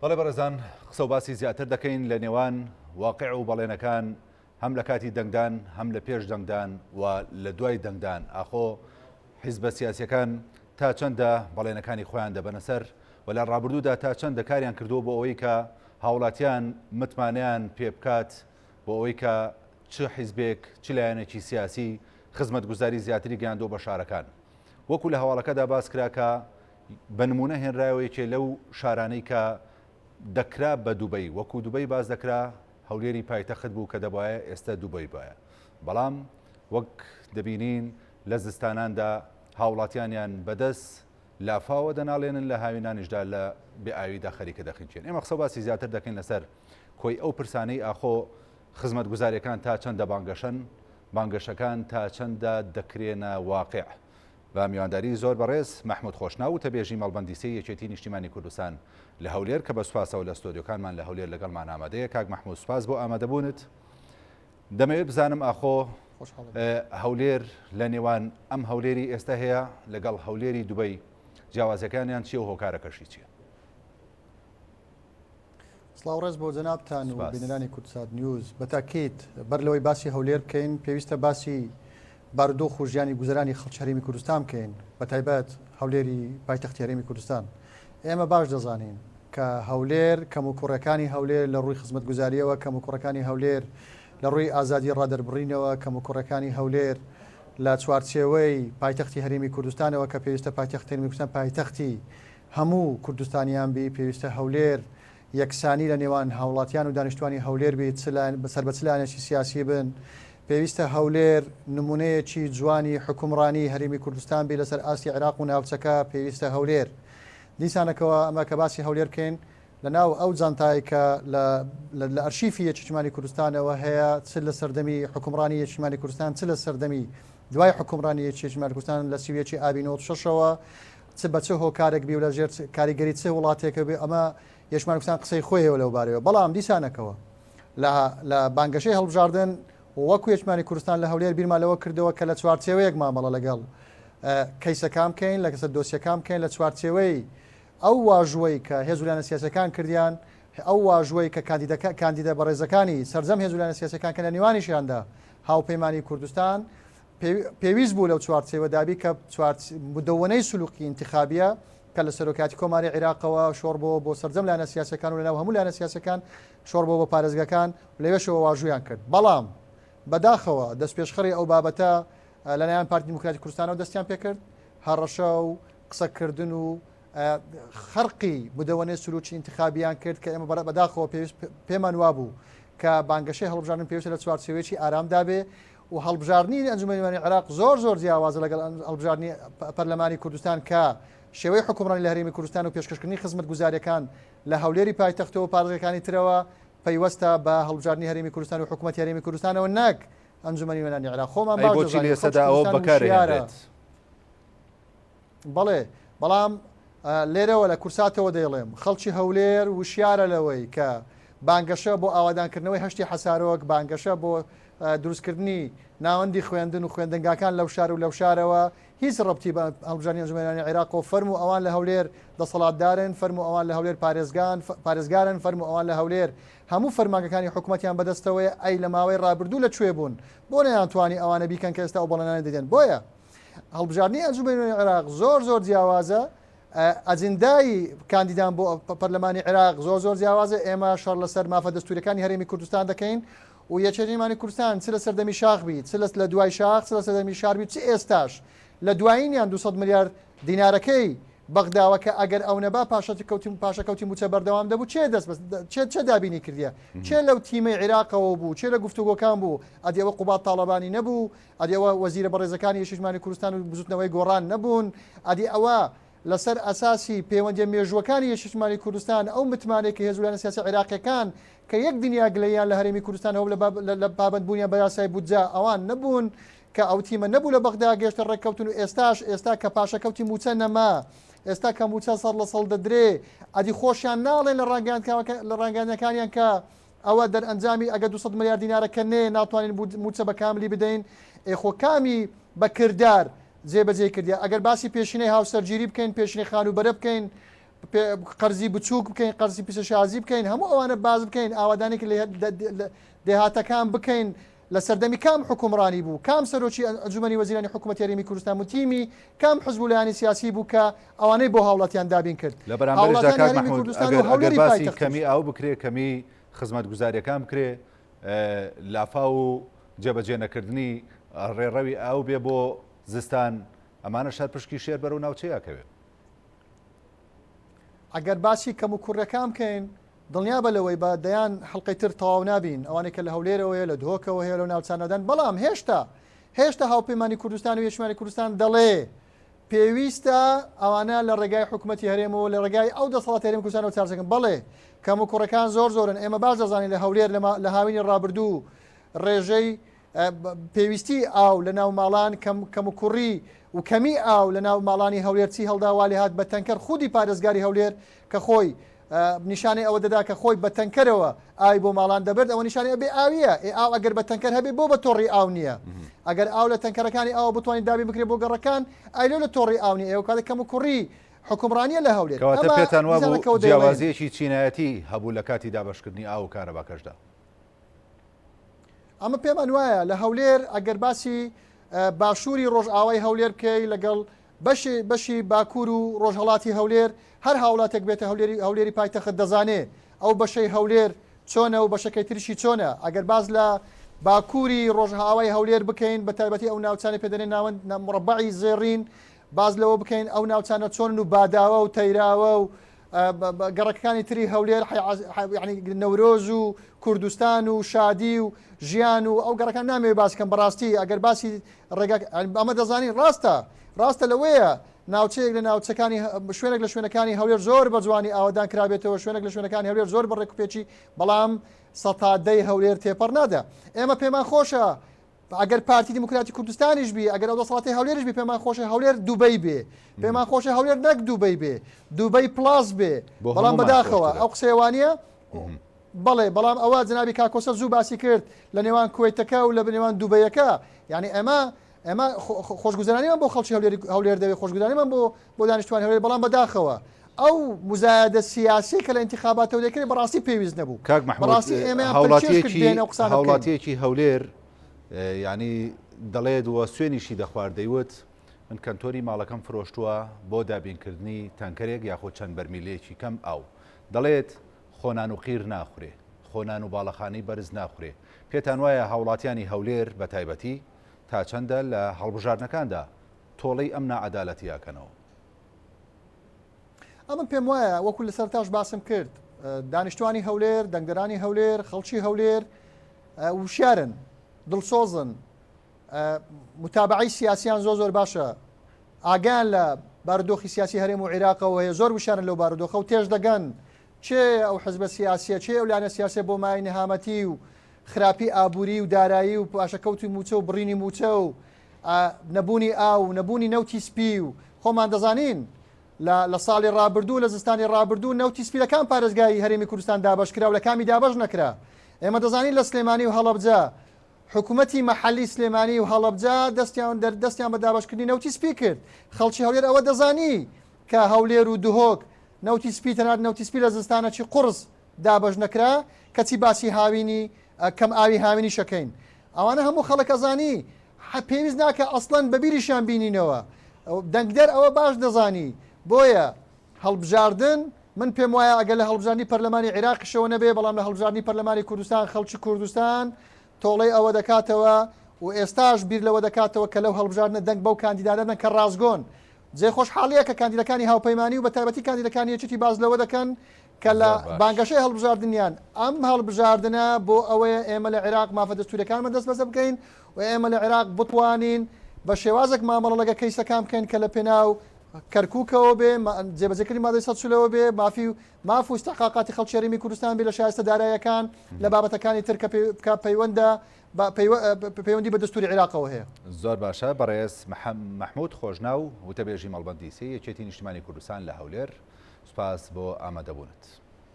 بەڵێ بەڕێزان قسە و باسی زیاتر دەکەین لە نێوان واقع و بەڵێنەکان هەم لە کاتی دەنگدان هەم لە پێش دەنگدان و لە دوای دەنگدان ئاخۆ حیزبە سیاسیەکان تا چەندە بەڵێنەکانی خۆیان دەبەنە سەر و لە ڕابردوودا تا چەندە کاریان کردووە بۆ ئەوەی کە هاوڵاتیان متمانەیان پێ بکات بۆ ئەوەی کە چ حیزبێک چ لایەنێکی سیاسی خزمەتگوزاری زیاتری گەیاندووە بە شارەکان وەکو لە هەواڵەکەدا باس کرا کە بە نموونە هێنرایەوە یەکێ لەو شارانەی کە دەکرا بە دوبەی وەکو دوبەی باس دەکرا هەولێری پایتەخت بوو کە دەبایە ئێستا دوبەی بایە بەڵام وەک دەبینین لە زستاناندا هاوڵاتیانیان بەدەست لافاوە دەناڵێنن لە هاوینانیشدا لە بێ ئاویدا خەریکە دەخنکێن ئێمە قسە باسی زیاتر دەکەین لەسەر کۆی ئەو پرسانەی ئاخۆ خزمەتگوزاریەکان تا چەندە بانگەشەن بانگەشەکان تا چەندە دەکرێنە واقع بە میوانداری زۆر بەڕێز مەحمود خۆشناو وتەبێژی مەڵبەندی سێی یەکێتی نیشتیمانی کوردستان لە هەولێر کە بە سوپاسەوە لە ستۆدیۆکانمان لە هەولێر لەگەڵمان ئامادەیە. کاک مەحمود سوپاس بۆ ئامادەبوونت. دەمەوێت بزانم ئاخۆ هەولێر لە نێوان ئەم هەولێری ئێستا هەیە لەگەڵ هەولێری دوبەی جیاوازەکانیان چیە و هۆکارەکەشی چیە؟ سڵاو ڕێز بۆ جەنابتان و بینەرانی کوردسات نیوز. بە تاکید بەر لەوەی باسی هەولێر بکەین پێویستە باسی بارودۆخ و ژیانی گوزەرانی خەڵکی هەرێمی کوردستان بکەین بە تایبەت هەولێری پایتەختی هەرێمی کوردستان. ئێمە باش دەزانین کە هەولێر کەموکوڕیەکانی هەولێر لە ڕووی خزمەتگوزاریەوە کەموکوڕەکانی هەولێر لە ڕووی ئازادی ڕادەربڕینەوە کەموکوڕیەکانی هەولێر لە چوارچێوەی پایتەختی هەرێمی کوردستانەوە کە پێویستە پایتەختی هەرێمی کوردستان پایتەختی هەموو کوردستانیان بی، پێویستە هەولێر یەکسانی لە نێوان هاوڵاتیان و دانیشتوانی هەولێر بی چ لایەن سەر بە چ لایەنێکی سیاسی بن، پێویستە هەولێر نمونەیەکی جوانی حوکمڕانی هەرێمی کوردستان بی لەسەر ئاستی عێراق و ناوچەکە، پێویستە هەولێر دیسانەکەوە ئەمە کە باسی هەولێر بکەین لە ناو ئەو جانتای کە لە لە ئەرشیفی یەکێتیمانی کوردستانەوە هەیە چ لە سەردەمی حوکمڕانی یەکێتیمانی کوردستان چ لە سەردەمی دوای حوکمڕانی یەکێتیمانی کوردستان لە 31 ئابی 96ەوە چ بە چ هۆکارێک بی و لە ژێر کاریگەری چ وڵاتێکە بێ ئەمە یەشمان کوردستان قسەی خۆی هەیە لەو بارەیەوە بەڵام دیسانەکەوە لە لە بانگەشەی هەڵبژاردن وەکو یەکمانی کوردستان لە هەولێر بیرمان لەوە کردەوە کە لە چوارچێوەیەک مامەڵە لەگەڵ کەیسەکان بکەین لە کەسە دۆسیەکان بکەین لە چوارچێوەی ئەو واژوەی کە هێز و لایەنە سیاسیەکان کردیان ئەو واژوەی کە کاندیدەکە کاندیدە بەڕێزەکانی سەرجەم هێز و لایەنە سیاسیەکان کە لە نێوانیشیاندا هاوپەیمانی کوردستان پێویست بوو لەو چوارچێوەدا بی کە مدەوەنەی سلوکی ئینتخابیە کە لە سەرۆکایەتی کۆماری عیراقەوە شۆڕ بۆ بۆ سەرجەم لایەنە سیاسەکان و لەناو هەموو لایەنە سیاسەکان شۆڕ بۆ بۆ پارێزگاکان و لەوێشەوە واژوویان کرد بەڵام بەداخەوە دەستپێشخەری ئەو بابەتە لەلایەن پارتی دیموکراتی کوردستانەوە دەستیان پێکرد هەڕەشە و قسەکردن و خەرقی مدەوەنەی سلوکی ئینتخابیان کرد کە ئێمە بەداخەوە پێویست پێمان وابوو کە بانگەشەی هەڵبژاردن پێویستە لە چوارچێوەیەکی ئارامدا بێ و هەڵبژاردنی ئەنجومەنی نوێنەرانی عێراق زۆر زۆر جیاوازە لەگەڵ هەڵبژاردنی پەرلەمانی کوردستان کە شێوەی حکومڕانی لە هەرێمی کوردستان و پێشکەشکردنی خزمەتگوزاریەکان لە هەولێری پایتەختەوە و پارێزگاکانی ترەوە پەیوەستە بە هەڵبژاردنی هەرێمی کوردستان و حکوومەتی هەرێمی کوردستانەوە نەک ئەنجومەنی نوێنەرانی عێراق خۆمان ئەی باش بۆچی لە دەزانین خەڵکی ئێستادا ئەوە کوردستان وشیارە. بەکارهێنرێت؟ بەڵێ بەڵام لێرەوە لە کورساتەوە دەیڵێم خەڵکی هەولێر وشیارە لەوەی کە بانگەشە بۆ ئاوادانکردنەوەی هەشتی حەسارۆک بانگەشە بۆ دروستکردنی ناوەندی خوێندن و خوێندنگاکان لەو شار و لەو شارەوە هیچ ڕەبتی بە هەڵبژاردنی ئەنجومەنانی عێراقەوە فەرموو ئەوان لە هەولێر دەسەڵاتدارن فەرموو ئەوان لە هەولێر پارێزگان پارێزگارن فەرموو ئەوان لە هەولێر هەموو فەرمانگەکانی حکوومەتیان بەدەستەوەیە ئەی لە ماوەی ڕابردوو لە کوێ بوون بۆ نەیانتوانی ئەوانە بیکەن کە ئێستا ئەو بەڵێنانە دەدەن بۆیە هەڵبژاردنی ئەنجومەنی نوێنەرانی عێراق زۆر زۆر جیاوازە ئەجندای کاندیدان بۆ پەرلەمانی عێراق زۆر زۆر جیاوازە ئێمە شەڕ لەسەر مافە دەستوریەکانی هەرێمی کوردستان دەکەین و یەکێتی نیشتمانی کوردستان چ لە سەردەمی شاخ بی چ لە دوای شاخ چ لە سەردەمی شار بی چ ئێستاش لە دوایینیان 200 ملیار دینارەکەی بەغداوە کە ئەگەر ئەو نەبا پاشەکەوتی پاشەکەوتی موچە بەردەوام دەبوو چێ دەست چێ چێ دابینی کردیە چێ لەو تیمەی عیراقەوە بوو چێ لە گفتوگۆکان بوو ئەدی ئەوە قوباد تاڵەبانی نەبوو ئەدی ئەوە وەزیرە بەڕێزەکانی یەکێتیمانی کوردستان و بزوتنەوەی گۆڕان نەبوون؟ ئەدی ئەوە لەسەر ئەساسی پەیوەندیە مێژووەکانی یەکێتیمانی کوردستان ئەو متمانەی کە هێز و لایەنە سیاسیە عێراقیەکان کە یەک دنیا گلەییان لە هەرێمی کوردستان هەبوو لە پابەندبوونیان بە یاسای بودجە ئەوان نەبوون کە ئەو تیمە نەبوو لە بەغدا گەیشتە ڕێککەوتن و ئێستاش ئێستا کە پاشەکەوتی مووچە نەما ئێستا کە مووچە سەد لە سەد دەدرێ ئەدی خۆشیان ناڵێن لە ڕاگەیاندنەکانیان کە ئەوە دەرئەنجامی ئەگەر 200 ملیار دینارەکە نەیە ناتوانین مووچە بە کاملی بدەین، ئێ خۆ کامی بە کردار جێبەجێی کردیە؟ ئەگەر باسی پێشینەی هاوسەرگیری بکەین، پێشینەی خانووبەرە بکەین، قەرزی بچووک بکەین، قەرزی پیشەسازی بکەین، هەموو ئەوانە باس بکەین، ئاوادانێک لە دێهاتەکان بکەین، لە سەردەمی کام حوکمڕانی بوو، کام سەرۆکی ئەنجومەنی وەزیرانی حکومەتی هەرێمی کوردستان بوو، تیمی کام حزب و لایەنی سیاسی بوو کە ئەوانەی بۆ هاوڵاتیان دابین کرد؟ لە بەرامبەریشدا هاوڵاتیانی کاک هەرێمی مەحمود کوردستان و ئەگەر ئەگەر هەولێری باسی پایتەختیش. کەمی ئاو بکرێ، کەمی خزمەتگوزارییەکان بکرێ، لافاو و جێبەجێ نەکردنی ڕێڕەوی ئاو بێ بۆ زستان، ئەمانەش هەر پشکی شێر بەرەو ناوچەیە ئەکەوێ. ئەگەر باسی کەموکوڕیەکان بکەین، دڵنیابە لەوەی بە دەیان حەڵقەی تر تەواو نابین، ئەوانەی کە لە هەولێرەوە هەیە، لە دهۆکەوە هەیە، لەو ناوچانەدان، بەڵام هێشتا هێشتا هاوپەیمانی کوردستان و یەکێتیمانی کوردستان دەڵێ پێویستە ئەوانە لە ڕێگای حکوومەتی هەرێمەوە لە ڕێگای ئەو دەسەڵاتی هەرێمی کوردستانەوە چارەسەر بکەن. بەڵێ کەموکوڕەکان زۆر زۆرن، ئێمە باش دەزانین لە هەولێر لە هاوینی ڕابردوو ڕێژەی پێویستی ئاو لە ناو ماڵان کەم کەموکوڕی و کەمی ئاو لە ناو ماڵانی هەولێر چی هەڵدا وا لێهات بە تەنکەر خودی پارێزگاری هەولێر کە خۆی نیشانەی ئەوە دەدا کە خۆی بە تەنکەرەوە ئاوی بۆ ماڵان دەبرد ئەوە نیشانەی ئەبێ ئاویە ئێ ئاو ئەگەر بە تەنکەر هەبێ بۆ بە تۆڕی ئاو نییە ئەگەر ئاو لە تەنکەرەکانی ئاوە بتوانین دابین بکرێ بۆ گەڕەکان ئای لۆ لە تۆڕی ئاو نییە ئێوە کاتێک کەموکوڕی حوکمڕانیە لە هەولێر کەواتە ئەمە پێتان وابوو دیسانەکەوە دەیڵێن. جیاوازییەکی چینایەتی هەبوو لە کاتی دابەشکردنی ئاو و کارەباکەشدا؟ ئەمە پێمان وایە لە هەولێر ئەگەر باسی باشووری ڕۆژئاوای هەولێر بکەی لەگەڵ بەشی بەشی باکوور و ڕۆژهەڵاتی هەولێر هەر هاوڵاتێک بێتە هەولێری هەولێری پایتەخت دەزانێ ئەو بەشەی هەولێر چۆنە و بەشەکەی تریشی چۆنە ئەگەر باس لە باکووری ڕۆژئاوای هەولێر بکەین بە تایبەتی ئەو ناوچانەی پێ دەنێن ناوەند مڕەبەعی زێڕین باس لەوە بکەین ئەو ناوچانە چۆنن و باداوە و تەیراوە و گەڕەکەکانی تری هەولێر یعنی نەورۆز و کوردستان و شادی و ژیان و ئەو گەڕەکان نامەوێ باس کەم بەڕاستی ئەگەر باسی ڕێگا ئەمە دەزانین ڕاستە ڕاستە لەوەیە ناوچەیەک لە ناوچەکانی شوێنێک لە شوێنەکانی هەولێر زۆر بە جوانی ئاوەدان کرابێتەوە شوێنێک لە شوێنەکانی هەولێر زۆر بە ڕێکوپێکی بەڵام سەتا دەی هەولێر تێپەڕ نادا ئێمە پێمان خۆشە ئەگەر پارتی دیموکراتی کوردستانیش بی ئەگەر ئەو دەسەڵاتی هەولێریش بی پێمان خۆشە هەولێر دوبەی بێ پێمان خۆشە هەولێر نەک دوبەی بێ دوبەی plus بێ بەڵام بەداخەوە ئەو قسەیەوانە بەڵێ بەڵام ئەوە جنابی کاکۆسە زوو باسی کرد لە نێوان کوێتەکە و لە نێوان دوبەیەکە یعنی ئەمە ئێمە خۆشگوزەرانیمان بۆ خەڵکی هەولێر دەوێت خۆشگوزەرانیمان بۆ بۆ دانیشتوان هەولێر بەڵام بەداخەوە ئەو مزایدە سیاسی کە لە انتخاباتەوە دەکرێت بەڕاستی پێویست نەبوو کاک محمود بەڕاستی ئێمەیان پەلکێش کرد بێن ئەو قسانە بکەین. هاوڵاتیەکی هەولێر یعنی دەڵێت و سوێنیشی دەخوارد دەیوت من کەنتۆری ماڵەکەم فرۆشتووە بۆ دابینکردنی تەنکەرێک یاخود چەند بەرمیلێکی کەم ئاو دەڵێت خۆ نان و قیر ناخورێ خۆ نان و باڵەخانەی بەرز ناخورێ پێتان وایە هاوڵاتیانی هەولێر بە تایبەتی تا چەندە لە هەڵبژاردنەکاندا تۆڵەی ئەم ناعەدالەتیە ئەکەنەوە؟ ئەمن پێم وایە وەکو لە سەرتاش باسم کرد دانیشتوانی هەولێر دەنگدەرانی هەولێر خەڵکی هەولێر وشیارن دڵسۆزن متابعی سیاسیان زۆر زۆر باشە ئاگیان لە بارودۆخی سیاسی هەرێم و عیراقەوە هەیە زۆر وشارن لەو بارودۆخە و تێش دەگەن چێ ئەو حزبە سیاسیە چێ ئەو لایەنە سیاسیە بۆ مای نەهامەتی و خراپی ئابووری و دارایی و پاشەکەوتی موچە و بڕینی موچە و نەبوونی ئاو و نەبوونی نەوتی سپی و خۆمان دەزانین لە لە ساڵی ڕابردوو لە زستانی ڕابردوو نەوتی سپی لە کام پارێزگای هەرێمی کوردستان دابەش کرا و لە کامی دابەش نەکرا ئێمە دەزانین لە سلێمانی و هەڵەبجە حکوومەتی مەحەلی سلێمانی و هەڵەبجە دەستیان دەستیان بە دابەشکردنی نەوتی سپی کرد خەڵکی هەولێر ئەوە دەزانی کە هەولێر و دهۆک نەوتی سپی تەنات نەوتی سپی لە زستانەکی قوڕس دابەش نەکرا کەچی باسی هاوینی کەم ئاوی هاوینیش ئەکەین ئەوانە هەموو خەڵک ئەزانی پێویست ناکە ئەسڵەن بەبیریشیان بینینەوە دەنگدەر ئەوە باش دەزانی بۆیە هەڵبژاردن من پێم وایە ئەگەر لە هەڵبژاردنی پەرلەمانی عیراقیشەوە نەبێ بەڵام لە هەڵبژاردنی پەرلەمانی کوردستان خەڵکی کوردستان تۆڵەی ئەوە دەکاتەوە و ئێستاش بیر لەوە دەکاتەوە کە لەو هەڵبژاردنە دەنگ بەو کاندیدانە بدەن کە ڕاستگۆن جێ خۆشحاڵیە کە کاندیدەکانی هاوپەیمانی و بە تایبەتی کاندیدەکانی یەکێتی باس لەوە دەکەن کە لە بانگەشەی هەڵبژاردنیان ئەم هەڵبژاردنە بۆ ئەوەیە ئێمە لە عێراق مافە دەستوریەکانمان دەستبەسەر بکەین و ئێمە لە عێراق بتوانین بە شێوازێک مامەڵە لەگە کەیسەکان بکەین کە لە پێناو کەرکوکەوە بێ جێبەجێکردنی مادەی 140 بێ مافی و ماف و استحقاقاتی خەڵکی هەرێمی کوردستان بێ لە شایستە دارایەکان لە بابەتەکانی تر کە پەیوەندە پەیوەندی بە دەستوری عێراقەوە هەیە. زۆر باشە بەڕێز مەحمود خۆشناو وتەبێژی مەڵبەندی سێی یەکێتی نیشتیمانی کوردستان لە هەولێر سوپاس بۆ ئامادەبوونت.